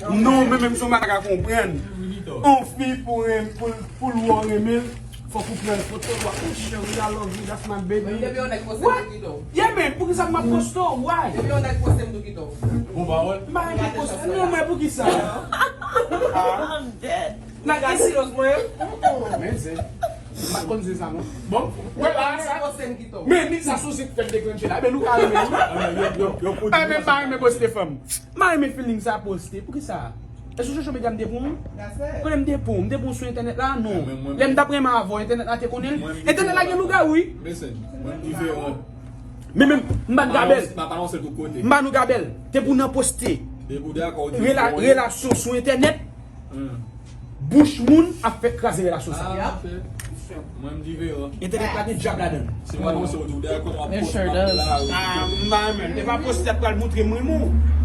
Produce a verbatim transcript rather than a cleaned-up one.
Non, men menm si w pa ka konprann. On fi pou renm-, pou, pou l wè w renmen l, fòk ou pran l foto, w ap, "Oh, chérie, I love you, that's my baby." Depi yon nèg poste m tou kite w. Yeah, man, poukisa m ap poste w? Why? Depi yon nèg poste m tou kite w. Bon pawòl. M pa renmen poste. Non, mwen, poukisa? I'm dead. Nan esi. Men se. M pa t konn se sa non. Bon, wè la sa. Men ni sa sou sit fè deklanche la. Men nou ka renmen. Yo pou di. Men pa renmen poste fanm. M pa renmen feeling sa poste. Poukisa? Èske sou social media m te pran w? Konnen m te pran w? M te pran w sou entènèt la? Non. Lè m t ap renmen avè w, entènèt la te konnen l? Entènèt la gen lougawou wi. Men se. Mwen m diferan. Men menm, m pa n gabèl. M pa nou gabèl. Te pou nan poste. Rela-, relasyon sou entènèt. Bouch moun ap fè kraze relasyon sa. Mwen m diferan. Entènèt la gen dyab ladan l. Se pa nou se ou tou dèyè kòman post la. Ah, m pa renmen. E pa post sa pral moutre m renmen w.